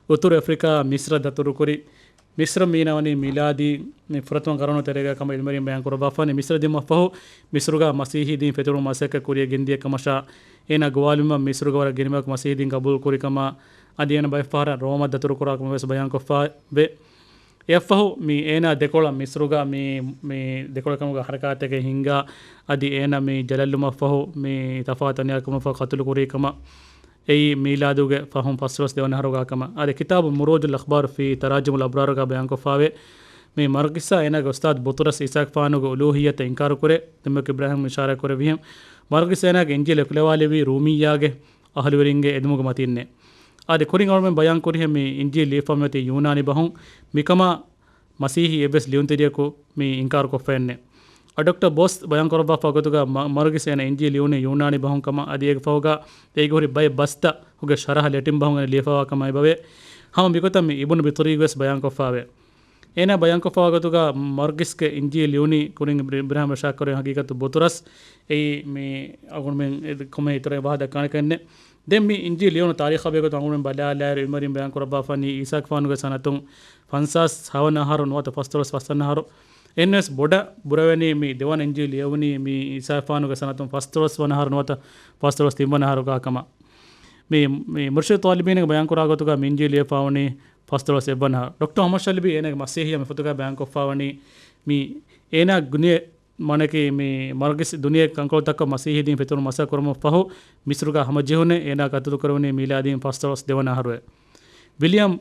އުތުރު އެފްރިކާ މިސްރަށް ދަތުރުކުރި. މިސްރު މީނަ ވަނީ މީލާދީ މި ފުރަތަމަ ޤަރުނު ތެރޭގަ ކަމަށް ޢިލްމުވެރިން ބަޔާން ކުރައްވާފާނެ. މިސްރަށް ދިޔުމަށްފަހު މިސްރުގަ މަސީޙީ ދީން ފެތުރުމަށް މަސައްކަތް ކުރިޔަށް ގެންދިޔަ ކަމަށާ، އޭނާ ގޮވާލުމަށް މިސްރުގަ ވަރަށް ގިނަ މީހަކު މަސީޙީ ދީން ޤަބޫލު ކުރި ކަމަށް، އަދި އޭނާ ބައެއް ފަހަރަށް ރޯމަށް ދަތުރު ކުރާ ކަމަށް ވެސް ބަޔާން ކޮށްފާވޭ. އެއަށްފަހު މި އޭނާ ދެކޮޅަށް މިސްރުގަ މި، މި ދެކޮޅަށް ކަމުގަ ހަރަކާތެއްގެ ހިންގާ، އަދި އޭނާ މި ޖަލަށްލުމަށްފަހު މި ތަފާތު އަނިޔާކުމަށްފަހު ޤަތުލު ކުރި ކަމަށް، އެއީ މީލާދުގެ ފަހުން ފަސްދޮޅަސް ދެވަނަ އަހަރުގަ ކަމަށް. އަދި ކިތާބު މުރޫޖުލް އަޚްބާރު ފީ ތަރާޖިމުލް އަބްރާރުގަ ބަޔާންކޮށްފާވޭ. މި މަރްގިސްއާ އޭނާގެ އުސްތާޛު ބުޠުރަސް އީސާގެފާނުގެ އުލޫހިއްޔަތަށް އިންކާރު ކުރޭ. ދެންމެ އިބްރާހިމް އިޝާރާތް ކުރެއްވިހެން، މަރްގިސް އޭނާގެ އިންޖީލު އެކުލަވާލެއްވީ ރޫމިއްޔާގެ އަހުލުވެރިންގެ އެދުމުގެ މަތީންނޭ. އަދި ކުރިން އަޅުމެން ބަޔާން ކުރިހެން މި އިންޖީލް ލިޔެފާ މިއޮތީ ޔޫނާނީ ބަހުން. މިކަމާ މަސީޙީ އެއްވެސް ލިޔުންތެރިޔަކު މި އިންކާރު ކޮށްފައެއްނެއް. ޑޮކްޓަ ބޯސް ބަޔާން ކުރައްވާފާ ގޮތުގަ މަ-، މަރްގިސް އޭނަ އިންޖީލް ލިޔުނީ ޔޫނާނީ ބަހުން ކަމަށް، އަދި އޭގެ ފަހުގަ އޭގެ ހުރި ބައެއް ބަސްތައް ހުގެ ޝަރަހަ ލެޓިން ބަހުން އޭނަ ލިޔެފައިވާ ކަމަށް އެބަވޭ. ހަމަ މިގޮތަށް މި އިބުނު ބިތުރީގެ ވެސް ބަޔާން ކޮށްފާވޭ. އޭނާ ބަޔާންކޮށްފާ ގޮތުގަ މަރްގިސްގެ އިންޖީލް ލިޔުނީ ކުރިން އިބްރި-، އިބްރާހިމް އިޝާރާތް ކުރި ހަގީގަތު ބުޠުރަސް އެއީ މި އަޅުގަނޑުމެން އެ ކޮމެ އިތުރަށް ވާހަކަ ދައްކާނެ ކަންނެއް. ދެން މި އިންޖީލް ލިޔުނު ތާރީޚާ ބެހޭގޮތުން އަޅުގަނޑުމެން ބަލާލާއިރު އިލްމުވެރިން ބަޔާން ކުރައްވާފަނީ އީސާގެފާނުގެ ސަނަތުން ފަންސާސް ހަވަނަ އަހަރު ނުވަތަ ފަސްދޮޅަސް ފަސްވަނަ އަހަރު. އެހެންވެސް ބޮޑަށް ބުރަވެނީ މި ދެވަނަ އިންޖީލް ލިޔެވުނީ މި އީސާގެފާނުގެ ސަނަތުން ފަސްދޮޅަސް ވަނަ އަހަރު ނުވަތަ ފަސްދޮޅަސް ތިންވަނަ އަހަރުގަ ކަމަށް. މި، މި މުރްޝިދު ޠާލިބީންގެ ބަޔާން ކުރާ ގޮތުގަ މި އިންޖީލް ލިޔެފާވަނީ ފަސްދޮޅަސް އެއްވަނަ އަހަރު. ޑޮކްޓަރ މުޙައްމަދު ޝާލިބީ އޭނާގެ މަސީޙިއްޔާ މި ފޮތުގަ ބަޔާން ކޮށްފާވަނީ މި އޭނާ ދުނިޔެ މާނައަކީ މި މަރްގިސް ދުނިޔެ ކަންކޮޅުތަކަށް މަސީޙީ ދީން ފެތުރުމަށް މަސައްކަތް ކުރުމަށް ފަހު، މިސްރުގަ ހަމަޖެހުނެ އޭނާ ޤަތުލު ކުރެވުނީ މީލާދީން ފަސްދޮޅަސް ދެވަނަ އަހަރުވެ. ވިލިއަމް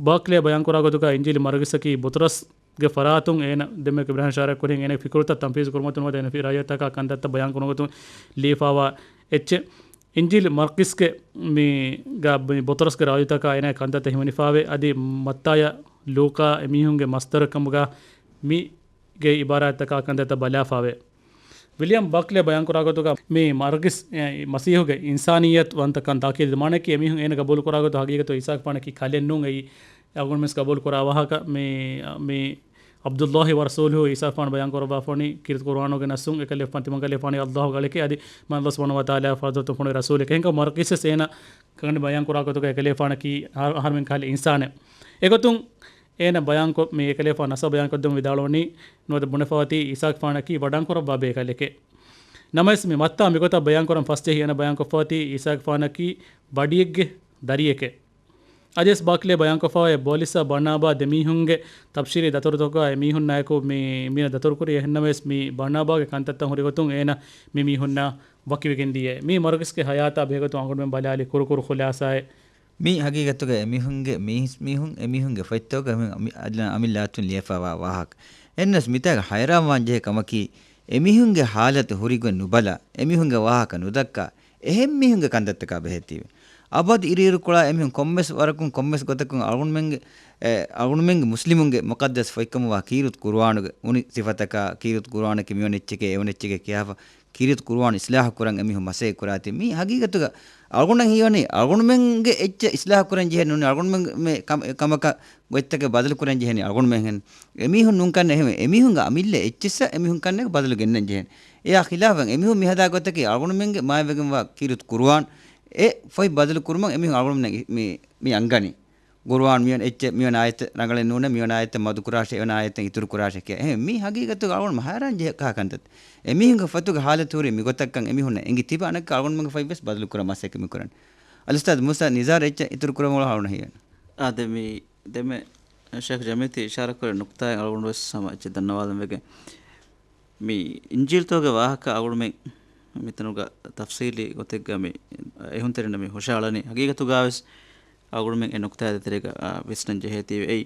ބާކްލޭ ބަޔާން ކުރާ ގޮތުގަ އިންޖީލް މަރްގިސްއަކީ ބުޠުރަސްގެ ފަރާތުން އޭނަ ދެންމެ އިބްރާހިމް އިޝާރާތް ކުރިން އޭނަގެ ފިކުރުތައް ތަންފީޒު ކުރުމަށް ނުވަތަ އޭނަ ރައްޔިތަކާ ކަންތައްތައް ބަޔާން ކުރުމަށް ލިޔެފާވާ އެއްޗެއް. އިންޖީލް މަރްގިސްގެ މި ގަ-، މި ބުޠުރަސްގެ ރައްޔިތަކާ އޭނާގެ ކަންތައްތައް ހިމެނިފާވޭ. އަދި މައްތާޔާ ލޫކާ އެމީހުންގެ މަސްދަރު ކަމުގަ މި ގެ އިބާރާތްތަކާ ކަންތައްތައް ބަލާފާވޭ. ވިލިއަމް ބާކްލޭ ބަޔާންކުރާ ގޮތުގަ މި މަރްގިސް، އެ، މަސީޙުގެ އިންސާނިއްޔަތުވަންތަކަން ތާކީދު މާނައަކީ އެމީހުން އޭނަ ގަބޫލު ކުރާ ގޮތު ހަގީގަތު އީސާގެފާނަކީ ކަލެއް ނޫން. އެއީ އަޅުގަނޑުމެން ގަބޫލު ކުރާ ވާހަކަ. މި، މި ޢަބްދުﷲ ވަރަސޫލުހު އީސާގެފާނު ބަޔާން ކުރައްވާފަވަނީ ކީރިތި ޤުރުއާނުގެ ނައްސުން އެކަލޭގެފާނު ތިމަންކަލޭގެފާނީ ﷲ ގަޅެކޭ އަދި މާތް ﷲ ސުބްޙާނަހޫ ވަތަޢާލާ ފަރުޟުތައް ފޮނުވި ރަސޫލެކޭ. އެހެންކަމުން މަރްގިސް އޭނަ ކަން ބަޔާން ކުރާ ގޮތުގަ އެކަލޭގެފާނަކީ އަހަ-، އަހަރުމެން ކަހަލަ އިންސާނެއް. އެގޮތުން އޭނަ ބަޔާންކޮށް، މި އެކަލޭގެފާނު ނަސަބު ބަޔާންކޮށްދެމުން ވިދާޅުވަނީ، ނުވަތަ ބުނެފަވަތީ އީސާގެފާނަކީ ވަޑާން ކުރައްވާ ބޭކަލެކޭ. ނަމަވެސް މި މައްތާ މިގޮތަށް ބަޔާންކުރަން ފަސްޖެހި އޭނަ ބަޔާންކޮށްފަވަތީ އީސާގެފާނަކީ ވަޑިއެއްގެ ދަރިއެކޭ. އަދިވެސް ބާކްލޭ ބަޔާންކޮށްފަވޭ ބޯލިސްއާ ބަނާބާ ދެމީހުންގެ ތަފްސީރީ ދަތުރުތަކުގަ އެމީހުންނާއެކު މި މީނަ ދަތުރުކުރި. އެހެންނަމަވެސް މި ބަނާބާގެ ކަންތައްތައް ހުރިގޮތުން އޭނަ މި މީހުންނާ ވަކިވެގެންދިޔައޭ. މީ މަރްގިސްގެ ހަޔާތާ ބެހޭގޮތުން އަޅުގަނޑުމެން ބަލާލި ކުރުކުރު ޚުލާސާއެއް. މީ ހަގީގަތުގަ އެމީހުންގެ މީސްމީހުން، އެމީހުންގެ ފޮތްތަކުގަ އަމި-، އަލި-، އަމިއްލަ އަތުން ލިޔެފައިވާ ވާހަކަ. އެހެންނަމަވެސް މިތާގަ ހައިރާންވާން ޖެހޭ ކަމަކީ، އެމީހުންގެ ހާލަތު ހުރިގޮތް ނުބަލާ، އެމީހުންގެ ވާހަކަ ނުދައްކާ، އެހެން މީހުންގެ ކަންތައްތަކާ ބެހޭތީވެ. އަބަދު އިރުއިރުކޮޅާ އެމީހުން ކޮންމެސް ވަރަކުން ކޮންމެސް ގޮތަކުން އަޅުގަނޑުމެންގެ، އެ، އަޅުގަނޑުމެންގެ މުސްލިމުންގެ މުޤައްދަސް ފޮތްކަމަށްވާ ކީރިތި ޤުރުއާނުގެ އުނި ސިފަތަކާ، ކީރިތި ޤުރުއާނަކީ މިވަނި އެއްޗެކޭ، އެވަނި އެއްޗެކޭ ކިޔާފަ، ކީރިތި ޤުރުއާން އިޞްލާޙު ކުރަން އެމީހުން މަސައްކަތް ކުރާތީ. މީ ހަގީގަތުގަ އަޅުގަނޑަށް ހީވަނީ އަޅުގަނޑުމެންގެ އެއްޗެއް އިޞްލާޙު ކުރަން ޖެހޭ ނޫނީ، އަޅުގަނޑުމެން މެ ކަމ-، ކަމަކަށް ގޮތްތަކެއް ބަދަލު ކުރަން ޖެހޭނީ އަޅުގަނޑުމެންހެން. އެމީހުން ނޫން ކަންނޭ އެހެން. އެމީހުންގެ އަމިއްލަ އެއްޗިއްސަށް އެމީހުން ކަންނޭގެ ބަދަލު ގެންނަން ޖެހޭނެ. އެއާ ޚިލާފަށް އެމީހުން މިހަދާ ގޮތަކީ އަޅުގަނޑުމެންގެ މާތްވެގެންވާ ކީރިތި ޤުރުއާން އެ ފޮތް ބަދަލު ކުރުމަށް އެމީހުން އަޅުގަނޑުމެން މި، މި އަންގަނީ. ޤުރުއާން މިވަން އެއްޗެއް، މިވަން އާޔަތެއް ރަނގަޅެއް ނޫނޭ، މިވަން އާޔަތެއް މަދުކުރާށޭ، އެވަން އާޔަތެއް އިތުރު ކުރާށޭ ކިޔާ. އެހެން މީ ހަގީގަތުގަ އަޅުގަނޑު ހައިރާން ޖެހޭ ކަހަލަ ކަންތައް. އެމީހުންގެ ފޮތުގެ ހާލަތު ހުރީ މިގޮތަށްކަން އެމީހުންނަށް އެނގި ތިބާ އަނެއްކާ އަޅުގަނޑުމެންގެ ފޮތް ވެސް ބަދަލު ކުރަން މަސައްކަތް މި ކުރަނީ. އަލްއުސްތާޛު މޫސާ ނިޒާރު އެއްޗެއް އިތުރު ކުރަމުން އަޅުގަނޑަށް ހީވަނީ. އާދެ، މި ދެންމެ ޝޭޚް ޖަމީލް ތި އިޝާރާތް ކުރެއްވި ނުކުތާއިން އަޅުގަނޑު ވެސް ހަމަ އެއްޗެއް ދަންނަވާލަން ވެގެން. މި އިންޖީލްތަކުގެ ވާހަކަ އަޅުގަނޑުމެން މިތަނުގަ ތަފްސީލީ ގޮތެއްގަ މި އެހުންތެރިންނަށް މި ހުށައަޅަނީ. ހަގީގަތުގަވެސް އަޅުގަނޑުމެން އެ ނުކުތާ ދޭތެރޭގަ، އާ، ވިސްނަން ޖެހޭތީވެ. އެއީ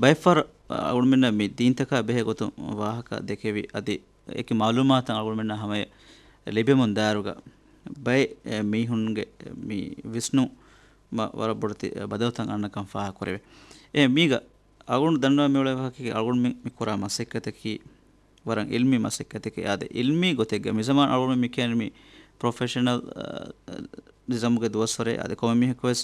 ބައެއްފަހަރު، އާ، އަޅުގަނޑުމެންނަށް މި ދީންތަކާ ބެހޭ ގޮތުން ވާހަކަ ދެކެވި އަދި އެކި މައުލޫމާތު އަޅުގަނޑުމެންނަށް ހަމަޔަށް ލިބެމުން ދާއިރުގަ ބައެއް، އެ، މީހުންގެ މި ވިސްނުމަށް ވަރަށް ބޮޑެތި ބަދަލުތައް އަންނަކަން ފާހަގަކުރެވޭ. އެ މީގަ އަޅުގަނޑު ދަންނަވަން މިއުޅޭ ވާހަކައަކީ އަޅުގަނޑުމެން މި ކުރާ މަސައްކަތަކީ ވަރަށް ޢިލްމީ މަސައްކަތެކޭ. އާދެ، ޢިލްމީ ގޮތެއްގަ މިޒަމާން އަޅުގަނޑު މި ކިޔަނީ މި ޕްރޮފެޝަނަލް، އާ، ނިޒާމުގެ ދުވަސްވަރޭ. އާދެ، ކޮންމެ މީހަކު ވެސް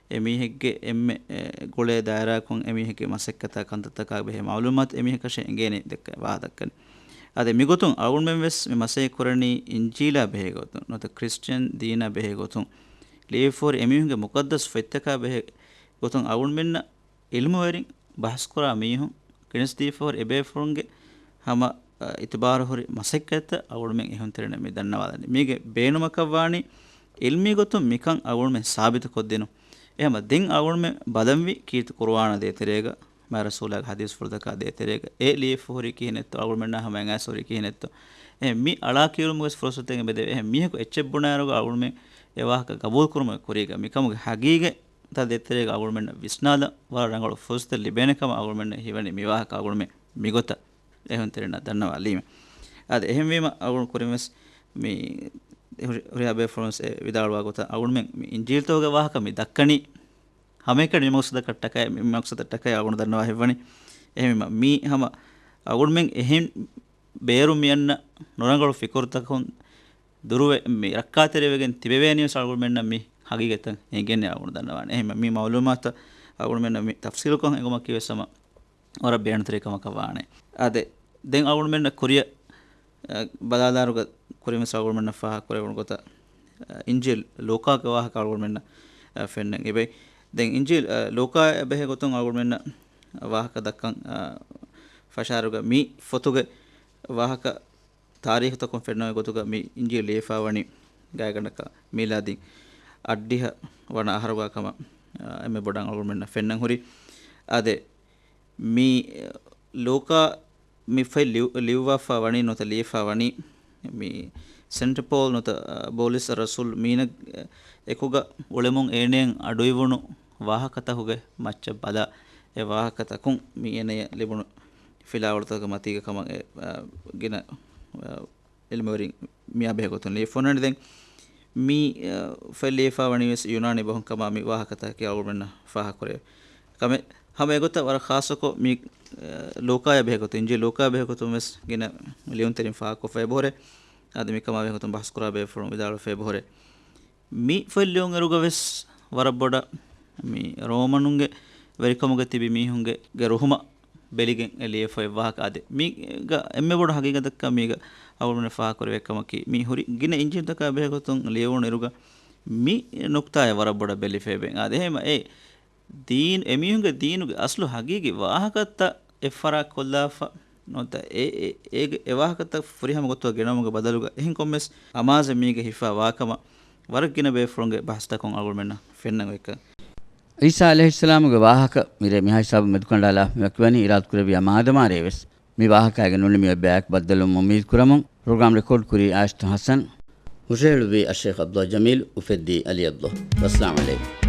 އެ މީހެއްގެ އެންމެ، އެ، ގުޅޭ ދާއިރާއަކުން އެ މީހެއްގެ މަސައްކަތާ ކަންތައްތަކާ ބެހޭ މައުލޫމާތު އެ މީހަކަށެއް އެނގޭނެ ދެއްކަ ވާހަކަ ދައްކަނީ. އާދެ، މިގޮތުން އަޅުގަނޑުމެން ވެސް މި މަސައްކަތް ކުރަނީ އިންޖީލާ ބެހޭ ގޮތުން ނުވަތަ ކްރިސްޗިއަން ދީނާ ބެހޭ ގޮތުން، ލިޔެފަހުރި އެމީހުންގެ މުޤައްދަސް ފޮތްތަކާ ބެހޭ ގޮތުން އަޅުގަނޑުމެންނަށް ޢިލްމުވެރިން، ބަހަސްކުރާ މީހުން، ގެނެސްދީފަހުރި އެބޭފުޅުންގެ ހަމަ، އަ، އިތުބާރުހުރި މަސައްކަތްތައް އަޅުގަނޑުމެން އެހުންތެރިންނަށް މި ދަންނަވާލަނީ. މީގެ ބޭނުމަކަށްވާނީ ޢިލްމީ ގޮތުން މިކަން އަޅުގަނޑުމެން ސާބިތުކޮށްދިނުން. އެހެންވީމަ ދެން އަޅުގަނޑުމެން ބަލަންވީ ކީރިތި ޤުރުއާނާ ދޭތެރޭގަ، މާތް ރަސޫލާގެ ޙަދީޘްފުޅުތަކާ ދޭތެރޭގަ އެ ލިޔެފަހުރި ކިހިނެއްތޯ، އަޅުގަނޑުމެންނާ ހަމަ އަނގައިސްހުރީ ކިހިނެއްތޯ. އެހެން މި އަޅާ ކިޔުނުމުގެ ފުރުޞަތެއް އެބަދޭ. އެހެން މީހަކު އެއްޗެއް ބުނާއިރުގަ އަޅުގަނޑުމެން އެ ވާހަކަ ޤަބޫލުކުރުމުގެ ކުރީގަ މިކަމުގެ ޙަޤީޤަތްތައް ދޭތެރޭގަ އަޅުގަނޑުމެންނަށް ވިސްނާލަން ވަރަށް ރަނގަޅު ފުރުޞަތެއް ލިބޭނެ ކަމަށް އަޅުގަނޑުމެންނަށް ހީވަނީ މި ވާހަކަ އަޅުގަނޑުމެން މިގޮތަށް އެހުންތެރިންނަށް ދަންނަވާލީމެ. އާދެ، އެހެންވީމަ އަޅުގަނޑު ކުރިންވެސް މި ހުރި-، ހުރިހާ ބޭފުޅުންވެސް އެ ވިދާޅުވާ ގޮތަށް އަޅުގަނޑުމެން މި އިންޖީލްތަކުގެ ވާހަކަ މި ދައްކަނީ ހަމައެކަނި މި މަޤްޞަދަކަށްޓަކައި، މި މަޤްޞަދަށްޓަކައި އަޅުގަނޑު ދަންނަވާ ހެއްވަނީ. އެހެންވީމަ މީ ހަމަ އަޅުގަނޑުމެން އެހެން ބޭރު މިއަންނަ ނުރަނގަޅު ފިކުރުތަކުން ދުރުވެ މި ރައްކާތެރިވެގެން ތިބެވޭނީވެސް އަޅުގަނޑުމެންނަށް މި ހަގީގަތަށް އެނގޭނެ އަޅުގަނޑު ދަންނަވާނެ. އެހެންވީމަ މި މަޢުލޫމާތު އަޅުގަނޑުމެންނަށް މި ތަފްޞީލުކޮށް އެނގުމަކީވެސް ހަމަ ވަރަށް ބޭނުންތެރި ކަމަކަށް ވާނެ. އާދެ، ދެން އަޅުގަނޑުމެންނަށް ކުރިއަށް، އަ، ބަލާލާއިރުގަ ކުރިންވެސް އަޅުގަނޑުމެންނަށް ފާހަގަކުރެވުނު ގޮތަށް، އަ، އިންޖީލް ލޫކާގެ ވާހަކަ އަޅުގަނޑުމެންނަށް، އަ، ފެންނަން އެބައި. ދެން އިންޖީލް، އަ، ލޫކާއާ ބެހޭ ގޮތުން އަޅުގަނޑުމެންނަށް ވާހަކަ ދައްކަން، އަ، ފަށާއިރުގަ މި ފޮތުގެ ވާހަކަ ތާރީޚުތަކުން ފެންނަ ގޮތުގަ މި އިންޖީލް ލިޔެފާވަނީ ގާތްގަނޑަކަށް މީލާދީން އަށްޑިހަ ވަނަ އަހަރުގަ ކަމަށް، އަ، އެންމެ ބޮޑަށް އަޅުގަނޑުމެންނަށް ފެންނަން ހުރި. އާދެ، މި ލޫކާ މި ފޮތް ލިޔު-، ލިޔުއްވާފާ ވަނީ ނުވަތަ ލިޔެފާ ވަނީ މި ސެންޓަ ޕޯލް ނުވަތަ، އަ، ބޯލިސް ރަސޫލް މީނަށް އެކުގަ އުޅެމުން އޭނައަށް އަޑުއިވުނު ވާހަކަތަކުގެ މައްޗަށް ބަލާ، އެ ވާހަކަތަކުން މި އޭނަޔަށް ލިބުނު ފިލާވަޅުތަކުގެ މަތީގަ ކަމަށް އެ، އަ، ގިނަ، އަ، ޢިލްމުވެރިން މިއާ ބެހޭ ގޮތުން ލިޔެފަ އޮންނާނެ. ދެން މި، އަ، ފޮތް ލިޔެފާ ވަނީ ވެސް ޔުނާނީ ބަހުން ކަމަށް މި ވާހަކަތަކަކީ އަޅުގަނޑުމެންނަށް ފާހަގަކުރެވޭ ކަމެއް. ހަމަ އެގޮތަށް ވަރަށް ޚާއްޞަކޮށް މި، އަ، ލޫކާޔާ ބެހޭ ގޮތުން، އިންޖީލް ލޫކާޔާ ބެހޭ ގޮތުން ވެސް ގިނަ ލިޔުންތެރިން ފާހަގަކޮށްފަ އެބަހުރޭ. އަދި މިކަމާ ބެހޭ ގޮތުން ބަހަސްކުރާ ބޭފުޅުން ވިދާޅުވެފަ އެބަހުރޭ. މި ފޮތް ލިޔުން އިރުގަ ވެސް ވަރަށް ބޮޑަށް މި ރޯމަނުންގެ ވެރިކަމުގަ ތިބި މީހުންގެ ގެ ރުހުމަށް ބެލިގެން އެ ލިޔެފަ އޮތް ވާހަކަ އާދެ. މީގަ އެންމެ ބޮޑު ހަގީގަތަކަށް މީގަ އަޅުގަނޑުމެން ފާހަގަކުރެވޭ ކަމަކީ، މި ހުރި ގިނަ އިންޖީލްތަކާ ބެހޭ ގޮތުން ލިޔެވުނު އިރުގަ މި ނުކްތާއެއް ވަރަށް ބޮޑަށް ބެލިފަ އެބަ. އާދެ، އެހެންވީމަ އެ ދީން، އެމީހުންގެ ދީނުގެ އަސްލު ހަގީގީ ވާހަކަތައް އެއްފަރާތް ކޮށްލާފަ ނުވަތަ އެ، އެ، އޭގެ އެ ވާހަކަތައް ފުރިހަމަ ގޮތުގަ ގެނައުމުގެ ބަދަލުގަ އެހެން ކޮންމެސް އަމާޒެއް މީގަ ހިފާ ވާކަމަށް ވަރަށް ގިނަ ބޭފުޅުންގެ ބަހަސްތަކުން އަޅުގަނޑުމެންނަށް ފެންނަން އޮތްކަން. ޢީސާ ޢަލައިހިއްސަލާމުގެ ވާހަކަ މިރޭ މިހާ ހިސާބުން މެދުކަނޑާލާ މިވަކިވަނީ އިރާދަކުރެއްވިޔާ މާދަމާރޭ ވެސް، މި ވާހަކައިގެ ނޫނީ މި އޮތް ބަޔާކު ބައްދަލުވުމަށް އުއްމީދު ކުރަމުން، ޕްރޮގްރާމް ރެކޯޑް ކުރީ އާޝިތު ޙަސަން، ހުށަހެޅުއްވީ އައްޝައިޚް ޢަބްދުﷲ ޖަމީލް، އުފެއްދީ ޢަލީ ޢަބްދުﷲ. ވައްސަލާމް ޢަލައިކުމް.